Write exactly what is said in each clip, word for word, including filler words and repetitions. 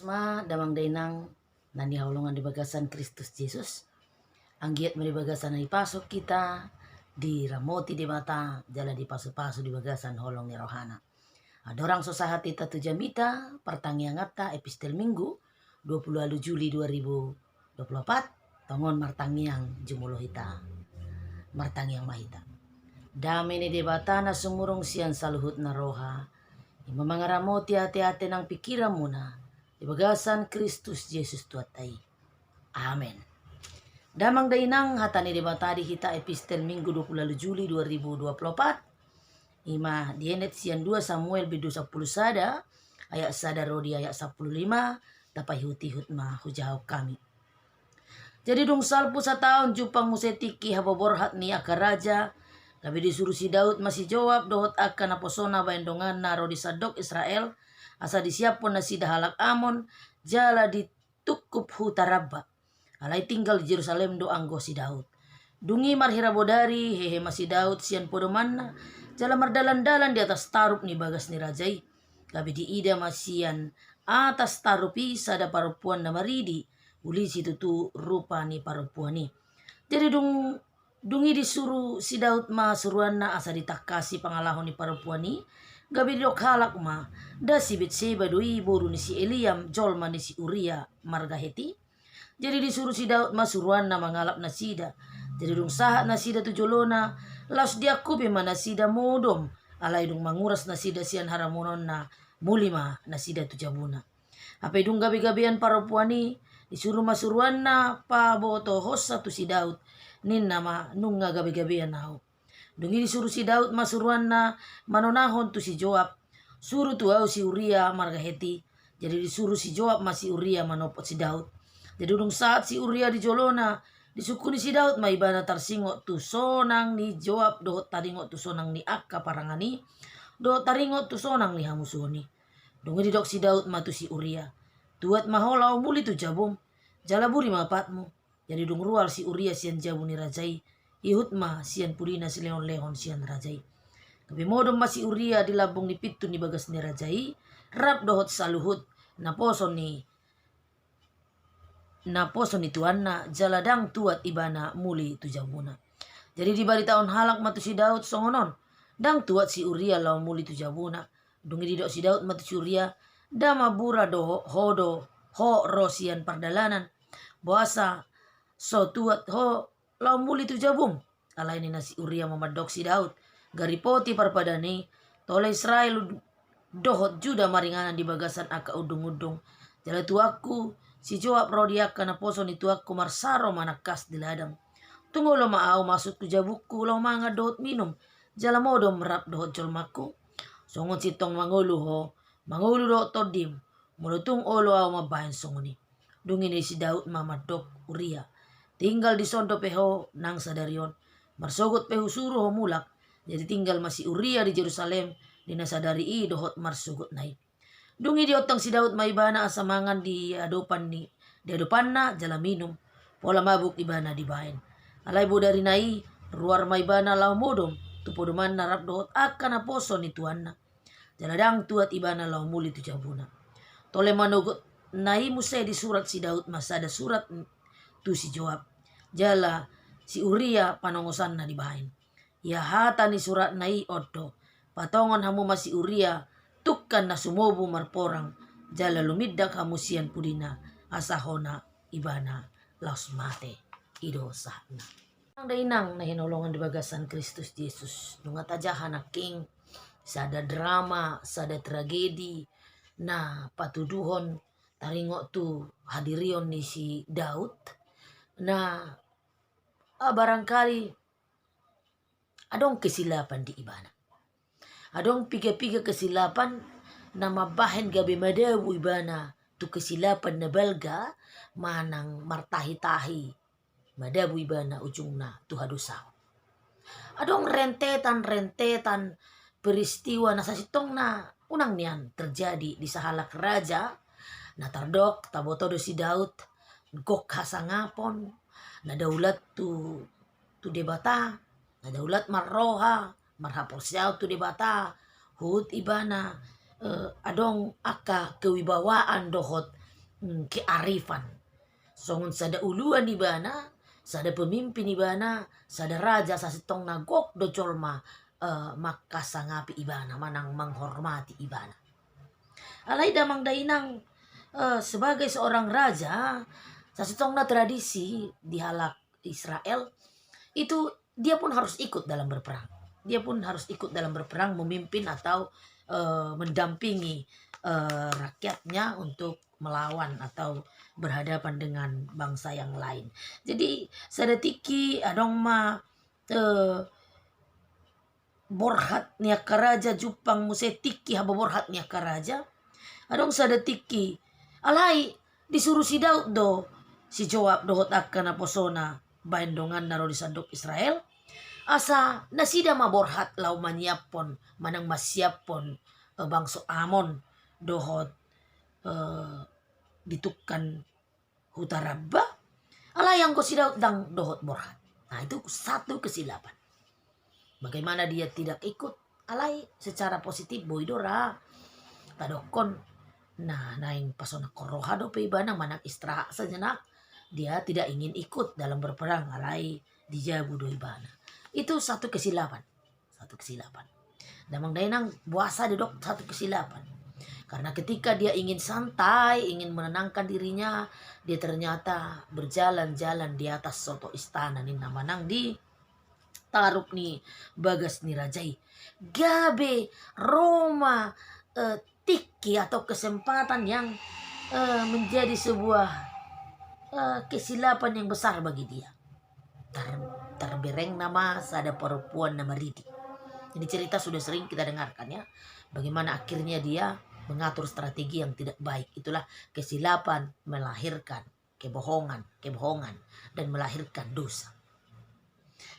Ma damang dainang na hinaholongan di bagasan Kristus Jesus. Anggiat ma di bagasan na dipasuk hita, diramoti Debata jala dipasupasu di bagasan holong ni rohana. Andorang so sahat hita tu jamita, partangianganta Epistel Minggu, dua puluh ualu Juli dua ribu dua puluh opat, tongon martangiang jumolo hita. Martangiang ma hita. Dame ni Debata na sumurung sian saluhutna roha, i ma mangaramoti ateate nang pingkiranmuna, di bagasan Kristus Jesus Tuhanta i. Amen. Damang dainang, hata ni Debata di hita Epistel Minggu dua puluh ualu Juli dua ribu dua puluh opat, i ma dienet sian dua Samuel bindu sampulu sada, ayat sada ro di ayat sampulu lima, tapaihutihut ma hujahahon hami. Jadi dung salpu sataon jumpang muse tingki haboborhat ni angka raja, gabe disuru si Daud ma si Joab dohot angka naposona bahen donganna ro di sandok Israel, asa disiaphon nasida halak Amon, jala ditungkup huta Rabba. Alai tinggal di Jerusalem do anggo si Daud. Dung i marhira bodari hehe ma si Daud sian podomanna, jala mardalandalan di atas tarup ni bagas ni raja i. Gabe diida ma sian atas tarup i sada parompuan na maridi, uli situtu rupa ni parompuan i. Jadi dung, dung i disuru si Daud ma suruanna asa ditangkasi pangalaho ni parompuan i, gabe didok halak ma, nda si Betseba do i boru ni si Eliam jolma ni si Uria marga Heti? Jadi disuru si Daud ma suruanna mangalap nasida. Jadi dung sahat nasida tu jolona, laos diangkupi ma nasida modom, alai dung manguras nasida sian haramunonna, muli ma nasida tu jabuna. Hape dung gabegabean parompuan i, disuru ma suruanna pabotohonsa tu si Daud, ninna ma, nunga gabegabean ahu. Dung i disuru si Daud ma suruanna manonahon tu si Joab, suru tu ahu si Uria marga Heti. Jadi disuru si Joab ma si Uria manopot si Daud. Jadi dung sahat si Uria di jolona, disungkuni si Daud ma ibana tarsingot tu sonang ni Joab dohot taringot tu sonang ni angka parangan i, dohot taringot tu sonang ni hamusuon i. Dung i didok si Daud ma tu si Uria, tuat ma ho laho muli tu jabum, jala buri ma patmu. Jadi dung ruar si Uria sian jabu ni raja i, ihut ma sian pudina silehonlehon sian raja i. Gabe modom ma si Uria di lambung ni pintu ni bagas ni raja i, rap dohot saluhut naposo ni, naposo ni tuanna, jala ndang tuat ibana muli tu jabuna. Jadi dibaritahon halak ma tu si Daud songon on, ndang tuat si Uria laho muli tu jabuna. Dung i didok si Daud ma tu si Uria, nda mambura do ho, ho do ho ro sian pardalanan, boasa so tuat ho laho muli tu jabum? Alai ninna si Uria ma mandok si Daud, garipoti parpadan i, tole Israel dohot Juda maringanan di bagasan angka undungundung. Jala tuanku si Joab ro di angka naposo ni tuanku marsaro manangkas di ladang. Tung olo ma ahu masuk tu jabungku laho mangan dohot minum, jala modom rap dohot jolmangku? Songon sintong mangolu ho, mangolu dohot tondim, molo tung olo ahu mambahen songon i. Dung i ninna si Daud ma mandok Uria, tinggal dison dope ho nang sadari on, marsogot pe husuru ho mulak. Jadi tinggal ma si Uria di Jerusalem di na sadari i dohot marsogotna i. Dung i diontang si Daud ma ibana asa mangan di adopan ni, di adopanna jala minum, pola mabuk ibana dibahen. Alai bodarina i ruar ma ibana laho modom tu podomanna rap dohot angka naposo ni tuanna. Jala ndang tuat ibana laho muli tu jabuna. Tole manogotna i muse disurat si Daud ma sada surat tu si Joab, jala si Uria panongosanna dibahen. Ia hata ni suratna i on do, patongon hamu ma si Uria tungkan na sumobu marporang, jala lumindak hamu sian pudina, asa hona ibana laos mate. I do sahatna. Damang dainang na hinaholongan di bagasan Kristus Jesus, nunga tajaha nangkin sada drama, sada tragedi na patuduhon taringot tu hadirion ni si Daud, na, ah, barangkali adong kesilapan di ibana. Adong piga-piga kesilapan na mambahen gabe madabu ibana tu kesilapan na balga manang martahi-tahi, madabu ibana ujungna tu hadosaon. Adong rentetan-rentetan peristiwa na sasintongna unang nian terjadi di sahalak raja, na tardok taboto do si Daud gok hasangapon, na daulat tu, tu Debata, na daulat marroha, marhaporseaon tu Debata, huhut ibana, eh, adong angka kewibawaan dohot mm, kearifan. Songon sada uluan ibana, sada pemimpin ibana, sada raja, sasintongna gok do jolma, eh, mangkasangapi ibana, manang menghormati ibana. Alai damang dainang, eh, sebagai seorang raja, sasintongna tradisi di halak Israel itu dia pun harus ikut dalam berperang. Dia pun harus ikut dalam berperang, memimpin atau, eh, mendampingi, eh, rakyatnya untuk melawan atau berhadapan dengan bangsa yang lain. Jadi sada tingki adong ma, eh, borhat ni angka raja, jumpang muse tingki haboborhat ni angka raja. Adong sada tingki, alai disuru si Daud do si Joab dohot angka naposona baen donganna ro di sandok Israel, asa nasida ma borhat laho manyiaphon manang mansiaphon, eh, bangso Amon dohot, eh, ditungkan huta Rabba, alai anggo si Daud ndang dohot borhat. Nah, itu satu kesilapan. Bagaimana dia tidak ikut? Alai secara positif boi do ra tadokkon, nah, naeng pasonangkon roha dope ibana manang istirahat sejenak. Dia tidak ingin ikut dalam berperang, alai dijabu do ibana. Itu satu kesilapan. Satu kesilapan. Damang dainang, boasa didok satu kesilapan? Karena ketika dia ingin santai, ingin menenangkan dirinya, dia ternyata berjalan-jalan di atas soto istana ninna, manang di tarup ni bagas ni raja i. Gabe ro ma, eh, tingki atau kesempatan yang, eh, menjadi sebuah, eh, kesilapan yang besar bagi dia. Ter-, terberengna ma sada perempuan na maridi. Ini cerita sudah sering kita dengarkan, ya. Bagaimana akhirnya dia mengatur strategi yang tidak baik. Itulah kesilapan melahirkan kebohongan, kebohongan, dan melahirkan dosa.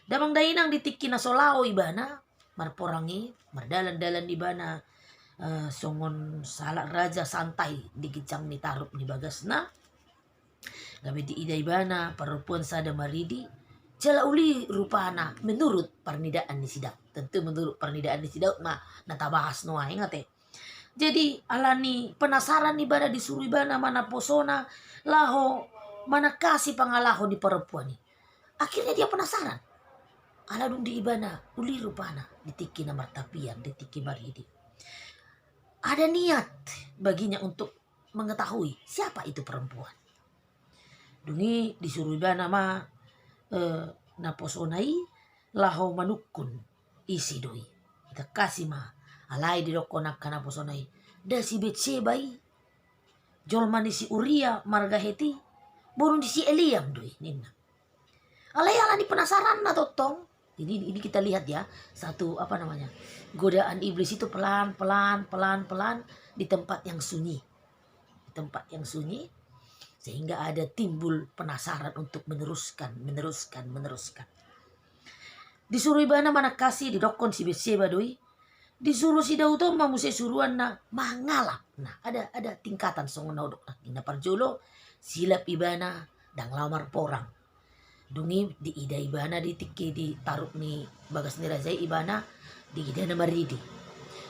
Damang dainang, di tingki na so laho ibana marporang i, mardalan-dalan ibana, eh, songon sahalak raja santai di ginjang ni tarup ni bagasna, gabe diida ibana parompuan sada maridi, jala uli rupana menurut parnidaan ni si Daud. Tentu menurut parnidaan ni si Daud ma na tabahas nuaeng, ate. Jadi, alani penasaran ibana, disuru ibana ma naposona laho manangkasi pangalaho ni parompuan i. Akhirnya dia penasaran. Ala dung di ibana uli rupana di tingki na martapian, di tingki maridi. Ada niat baginya untuk mengetahui siapa itu perempuan. Dung i disuru ibana ma, eh, naposona i laho manungkun ise do i. Ditangkasi ma, alai didokkon angka naposona i, nda si Betseba i, jolma ni si Uria marga Heti, boru ni si Eliam do i, ninna. Alai alani penasaranna tongtong. Ini, ini kita lihat, ya, satu, apa namanya, godaan iblis itu pelan, pelan, pelan, pelan di tempat yang sunyi. Di tempat yang sunyi, sehingga ada timbul penasaran untuk meneruskan, meneruskan, meneruskan. Disuru ibana manangkasi, didokkon si Betseba do i. Disuru si Daud on ma muse suruanna mangalap. Nah, ada, ada tingkatan songon na hudok nangkin. Na parjolo, silap ibana, ndang laho marporang. Dung i diida ibana di tingki di tarup ni bagas ni raja i ibana, diida na maridi.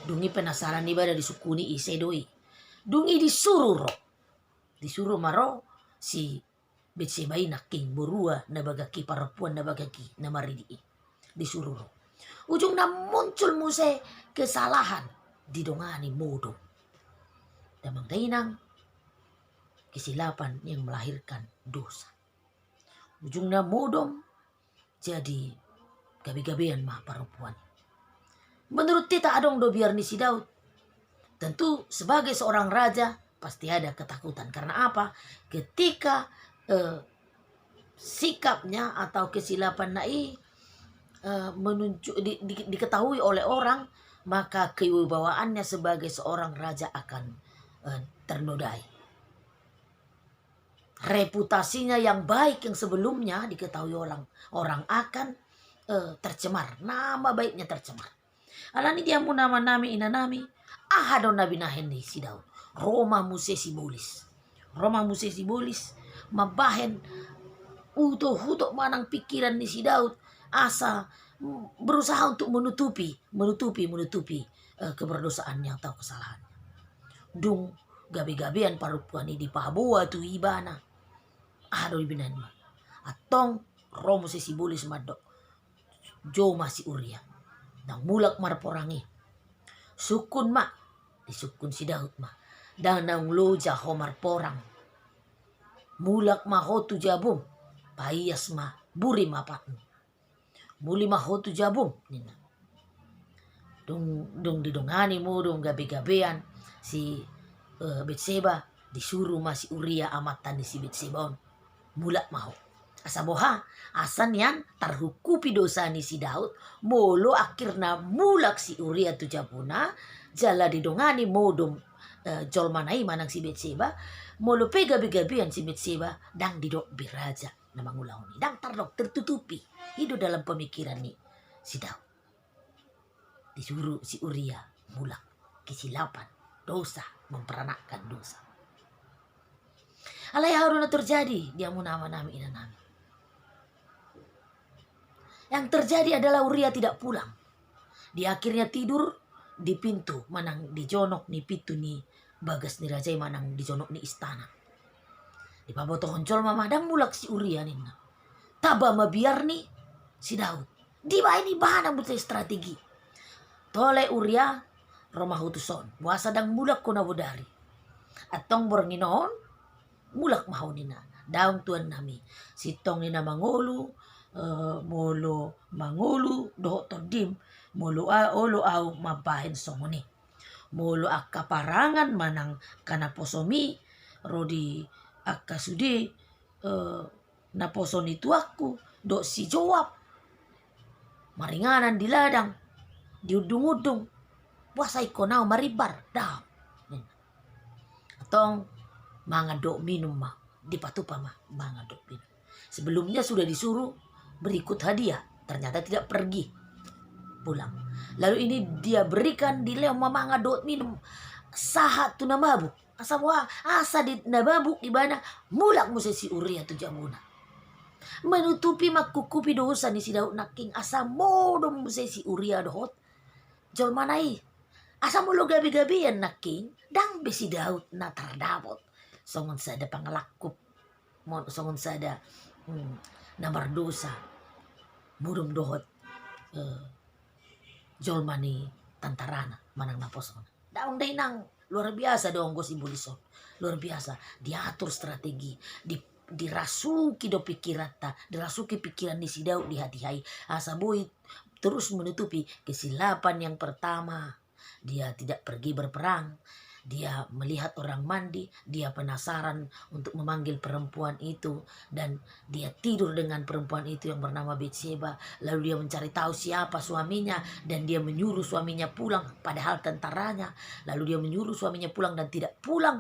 Dung i penasaran ibana, disungkuni ise do i. Dung i disuru ro. Disuru ma ro si Betseba i nangkin, borua na bagak i, parompuan na bagak i, na maridi i. Disuru ro. Ujungna muncul muse kesalahan, didongani modom. Damang dainang, kesilapan yang melahirkan dosa. Ujungna modom, jadi gabe-gabean ma parompuan. Menurut hita adong do biar ni si Daud? Tentu sebagai seorang raja pasti ada ketakutan. Karena apa? Ketika, eh, sikapnya atau kesilapanna i, eh, menunjuk, di, di, diketahui oleh orang, maka kewibawaannya sebagai seorang raja akan, eh, ternodai. Reputasinya yang baik yang sebelumnya diketahui orang, orang akan, eh, tercemar, nama baiknya tercemar. Alani i, di hamu amanami, inanami, aha do na binahen ni si Daud? Ro ma muse sibolis. Ro ma muse sibolis mambahen utok-utok manang pikiran ni si Daud, asa, mm, berusaha untuk menutupi, menutupi, menutupi, eh, keberdosaannya atau kesalahannya. Dung gabe-gabean parompuan i dipaboa tu ibana. Aha do di binahen ma? Antong ro muse sibolis mandok, jo ma si Uria, ndang mulak marporang i. Sungkun ma, disungkun si Daud ma, ndang naung loja ho marporang. Mulak ma ho tu jabum, paias ma, burim apatmu. Muli ma ho tu jabum, ninna. Dung, dung didongani modom gabe-gabean si, eh, Betseba, disuru ma si Uria amanta ni si Betseba on. Mulak ma ho. Asa boha, asa nian tarhukupi dosa ni si Daud, molo akhirna mulak si Uria tu jabuna, jala didongani modom, eh, jolmana i manang si Betseba, molo pe gabe-gabean si Betseba, ndang didok be raja na mangulahon i, ndang tardok, tertutupi. I do dalam pemikiran ni si Daud. Disuru si Uria mulak, kesilapan, dosa, memperanakkan dosa. Alai aha do na terjadi di hamuna amanami inanami? Yang terjadi adalah Uria tidak pulang. Dia akhirnya tidur di pintu manang di jonok ni pintu ni bagas ni raja i manang di jonok ni istana. Dipabotohon jolma ma, ndang mulak si Uria, ninna. Taba ma biar ni si Daud. Dibaen ibana muse strategi. Tole Uria, ro ma ho tuson. Boasa ndang mulak ho na bodari? Antong borngin on, mulak ma ho, ninna. Daong tuannami. Sintong ninna mangolu, eh, molo mangolu dohot tondim, molo a-, olo au mambahen songon i. Molo angka parangan manang angka naposomi ro di angka sude, eh, naposo ni tuanku dohot si Joab, maringanan di ladang, di undung-undung, boasa ingkon au marimbar? Daong. Antong mangan dohot minum ma, dipatupa ma mangan dohot minum. Sebelumnya sudah disuruh berikut hadiah, ternyata tidak pergi pulang. Lalu ini dia berikan, dilehon ma mangan dohot minum, sahat tu na mabuk. Asa boha? Asa di na mabuk ibana, mulak muse si Uria tu jabuna. Menutupi, mangkukupi dosa ni si Daud nangkin, asa modom muse si Uria dohot jolmana i. Asa molo gabe-gabean nangkin, ndang be si Daud na tardapot songon sada pangalangkup, mo-, songon sada, hmm, na mardosa, modom dohot, eh, jolma ni tantarana manang naposona. Daong dainang, luar biasa do anggo sibolis on. Luar biasa, diatur strategi, di, dirasuki do pikiranta, dirasuki pikiran ni si Daud di hatiha i. Asa boi terus menutupi kesilapan yang pertama. Dia tidak pergi berperang. Dia melihat orang mandi, dia penasaran untuk memanggil perempuan itu, dan dia tidur dengan perempuan itu yang bernama Betseba, lalu dia mencari tahu siapa suaminya, dan dia menyuruh suaminya pulang, padahal tentaranya, lalu dia menyuruh suaminya pulang dan tidak pulang,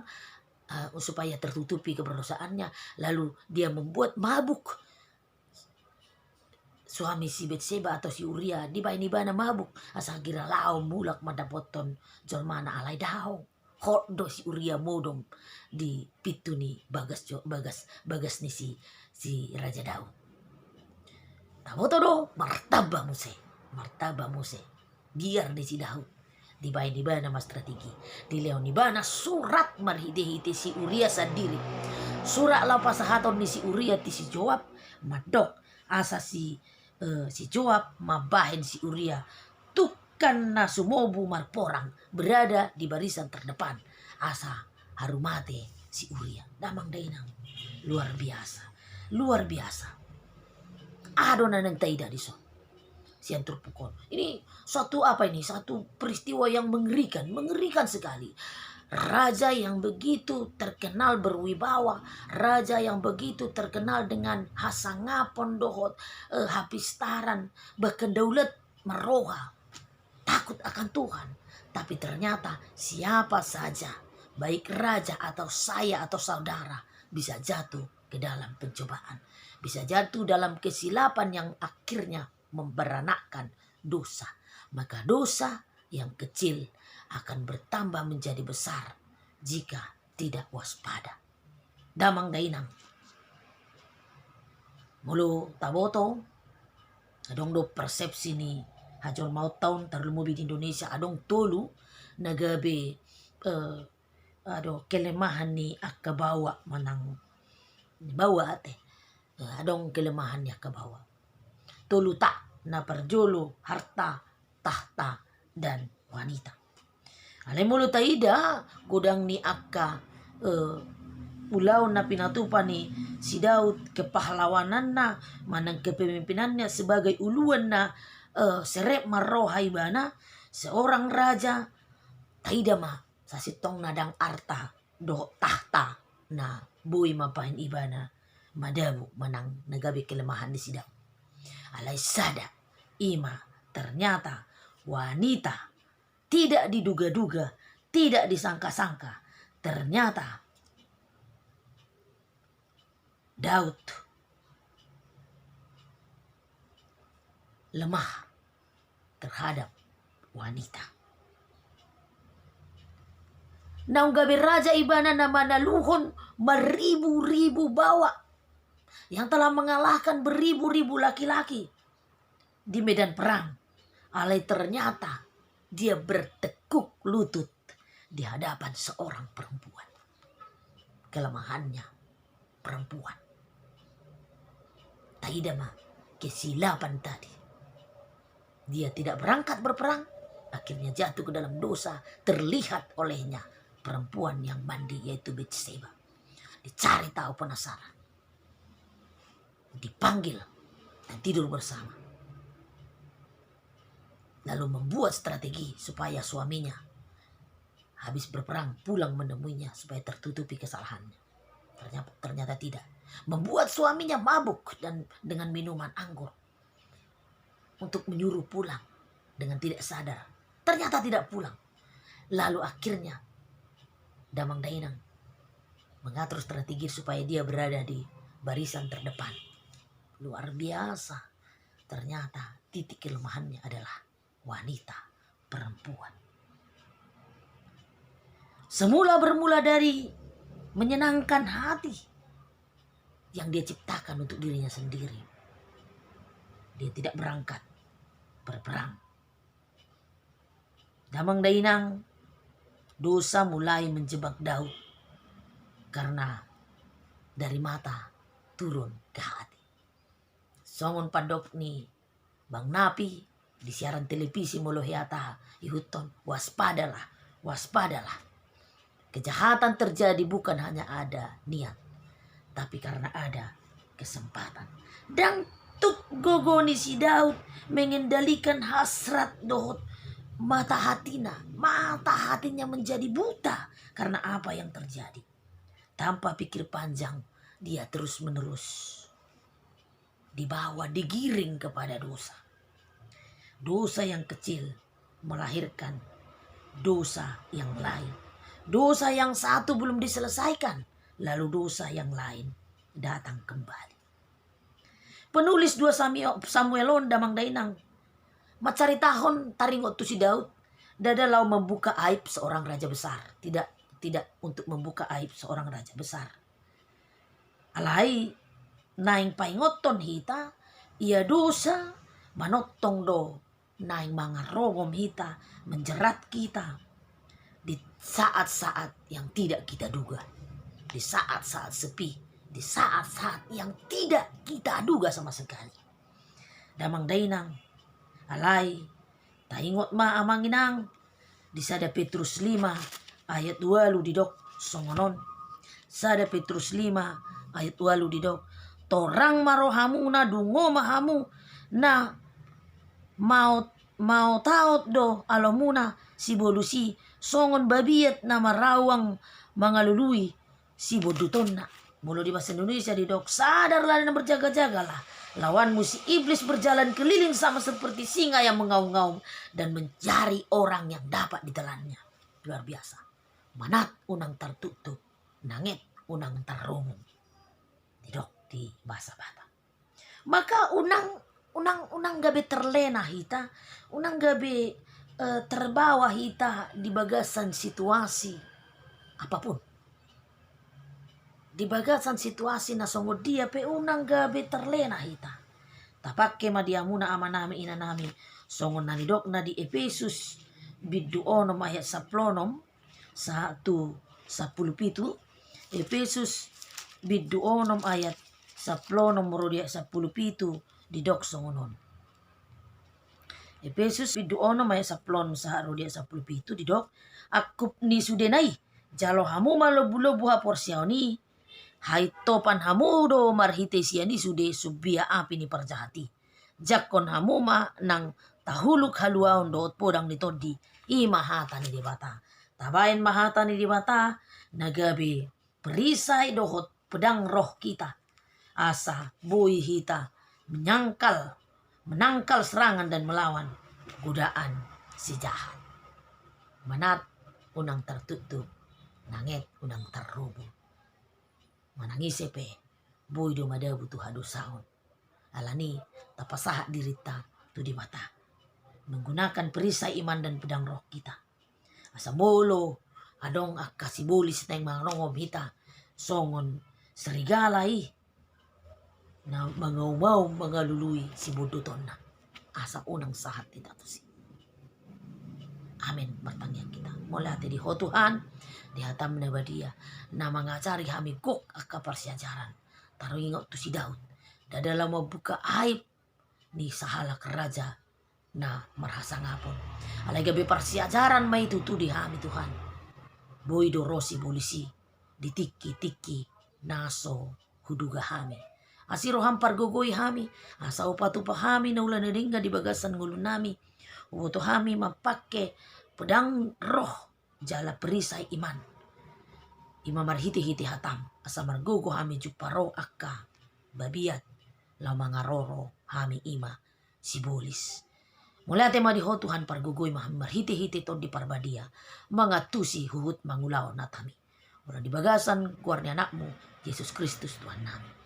eh, supaya tertutupi keberdosaannya, lalu dia membuat mabuk suami si Betseba atau si Uria, dibaen ibana mabuk, asa gira lao mulak mandapothon jolmana, alai daong. Hot do si Uria modom di pintu ni bagas jo-, bagas, bagas ni si, si Raja Daud. Taboto do, martamba muse, martamba muse biar ni si Daud. Dibaen ibana ma strategi. Dilehon ibana surat marhite-hite si Uria sandiri. Surat laho pasahaton ni si Uria tu si Joab, mandok asa si, eh, si Joab mambahen si Uria tungkan na sumobu marporang, berada di barisan terdepan, asa haru mate si Uria. Damang dainang, luar biasa, luar biasa. Aha do na naeng taida dison sian turpuk on? Ini satu apa ini? Satu peristiwa yang mengerikan, mengerikan sekali. Raja yang begitu terkenal berwibawa, raja yang begitu terkenal dengan hasangapon dohot, eh, hapistaran, bahkan daulat marroha, takut akan Tuhan. Tapi ternyata siapa saja, baik raja atau saya atau saudara, bisa jatuh ke dalam pencobaan, bisa jatuh dalam kesilapan yang akhirnya memberanakkan dosa. Maka dosa yang kecil akan bertambah menjadi besar jika tidak waspada. Damang dainang, molo taboto, adong do persepsi ni hajolmaonta on, tarlumobi di Indonesia, adong tolu na gabe, eh, adong kelemahan ni angka baoa manang baoa ate. Eh, adong kelemahan ni angka baoa. Tolu ta, na parjolo harta, tahta, dan wanita. Alai molo taida godang ni angka, eh, ulaon na pinatupa ni si Daud, kepahlawananna manang kepemimpinannya sebagai uluan na, eh, serep marroha ibana, seorang raja, taida ma sasintongna ndang arta dohot tahta na boi mambahen ibana madabu manang na gabe kelemahan ni si Daud. Alai sada, ima ternyata wanita tidak diduga-duga, tidak disangka-sangka. Ternyata Daud lemah terhadap wanita. Naung gabe raja ibana na manaluhon beribu-ribu baoa yang telah mengalahkan beribu-ribu laki-laki di medan perang. Alai ternyata dia bertekuk lutut di hadapan seorang perempuan. Kelemahannya perempuan. Taida ma kesilapan tadi. Dia tidak berangkat berperang, akhirnya jatuh ke dalam dosa, terlihat olehnya perempuan yang mandi, yaitu Betseba. Dicari tahu penasaran. Dipanggil dan tidur bersama. Lalu membuat strategi supaya suaminya habis berperang pulang menemuinya supaya tertutupi kesalahannya. Ternyata, ternyata tidak. Membuat suaminya mabuk dan dengan minuman anggur untuk menyuruh pulang dengan tidak sadar. Ternyata tidak pulang. Lalu akhirnya Damang Dainang mengatur strategi supaya dia berada di barisan terdepan. Luar biasa. Ternyata titik kelemahannya adalah wanita, perempuan. Semula bermula dari menyenangkan hati yang dia ciptakan untuk dirinya sendiri. Dia tidak berangkat berperang. Damang Dainang, dosa mulai menjebak Daud karena dari mata turun ke hati. Songon pandok ni Bang Napi di siaran televisi molo hea taha ihuthon, waspadalah, waspadalah. Kejahatan terjadi bukan hanya ada niat, tapi karena ada kesempatan. Ndang tuk gogo ni si Daud mengendalikan hasrat dohot mata hatina. Mata hatinya menjadi buta karena apa yang terjadi. Tanpa pikir panjang, dia terus-menerus dibawa, digiring kepada dosa. Dosa yang kecil melahirkan dosa yang lain. Dosa yang satu belum diselesaikan, lalu dosa yang lain datang kembali. Penulis dua Samio-, Samuel on, Damang Dainang, mancaritahon taringot tu si Daud, ndada laho membuka aib seorang raja besar. Tidak, tidak untuk membuka aib seorang raja besar. Alai naeng paingothon hita, ia dosa manongtong do naeng mangarogom hita, menjerat kita di saat-saat yang tidak kita duga, di saat-saat sepi, di saat-saat yang tidak kita duga sama sekali. Damang Dainang, alai taingot ma Amang Inang, di sada Petrus lima ayat ualu didok songon on. Sada Petrus lima ayat ualu didok, torang ma rohamuna, dungo ma hamu, na maot-, maotaot do alomuna sibolus i, songon babiat na marauang mangalului sibondutonna. Molo di bahasa Indonesia didok, sadarlah dan berjaga-jagalah. Lawanmu si iblis berjalan keliling sama seperti singa yang mengaum-ngaum dan mencari orang yang dapat ditelannya. Luar biasa. Manat unang tartutup, nanget unang tarrungu. Didok di bahasa Batak. Maka unang, unang, unang gabe terlena hita, unang gabe, eh, terbawa hita di bagasan situasi apapun. Di bagasan situasi na songon dia pe unang gabe terlena hita. Tapangke ma di hamuna amanami inanami, songon na nidokna di Epesus bindu onom ayat sampulu onom, sahat tu sampulu pitu, Epesus bindu onom ayat sampulu onom ro di ayat sampulu pitu, didok songon on. Epesus bindu onom ayat sampulu onom sahat ro di ayat sampulu pitu didok, angkup ni sudena i, jalo hamu ma lombu-lombu haporseaon i, haintopan hamu do marhite sian i sude sumbia api ni parjahat i. Jangkon hamu ma nang tahuluk haluaon dohot podang ni tondi, i ma hata ni Debata. Tabaen ma hata ni Debata, na gabe perisai dohot pedang roh hita, asa boi hita menyangkal, menangkal serangan dan melawan godaan si jahat. Manat unang tartuktuk, nanget unang tarrobo. Manang ise pe, boi do madabu tu hadosaon. Alani i, tapasahat dirinta tu Debata menggunakan perisai iman dan pedang roh hita. Asa molo adong angka sibolis naeng manongom hita songon serigala i na mangaum-aum mangalului sibondutonna, asa unang sahat hita tusi. Amen. Martangiang hita. Mauliate di Ho Tuhan, di hataM na badia na mangajari hami gok angka parsiajaran. Taringot tu si Daud, ndada laho mambuka aib ni sahalak raja na marhasangapon. Alai gabe parsiajaran ma i tutu di hami Tuhan. Boi do ro sibolis i di tingki-tingki na so huduga hami. Asi rohaM pargogoi hami, asa hupatupa hami na ula na denggan di bagasan ngolunami. Huboto hami mampangke pedang roh jala perisai iman, i ma marhite-hite hataM, asa margogo hami jumpa ro angka babiat laho mangaroro hami, i ma sibolis. Mauliate ma di Ho Tuhan, pargogoi ma hami marhite-hite Tondi Parbadia, mangantusi huhut mangulahon hataMi. Ula di bagasan goar ni AnakMu, Jesus Kristus Tuhannami.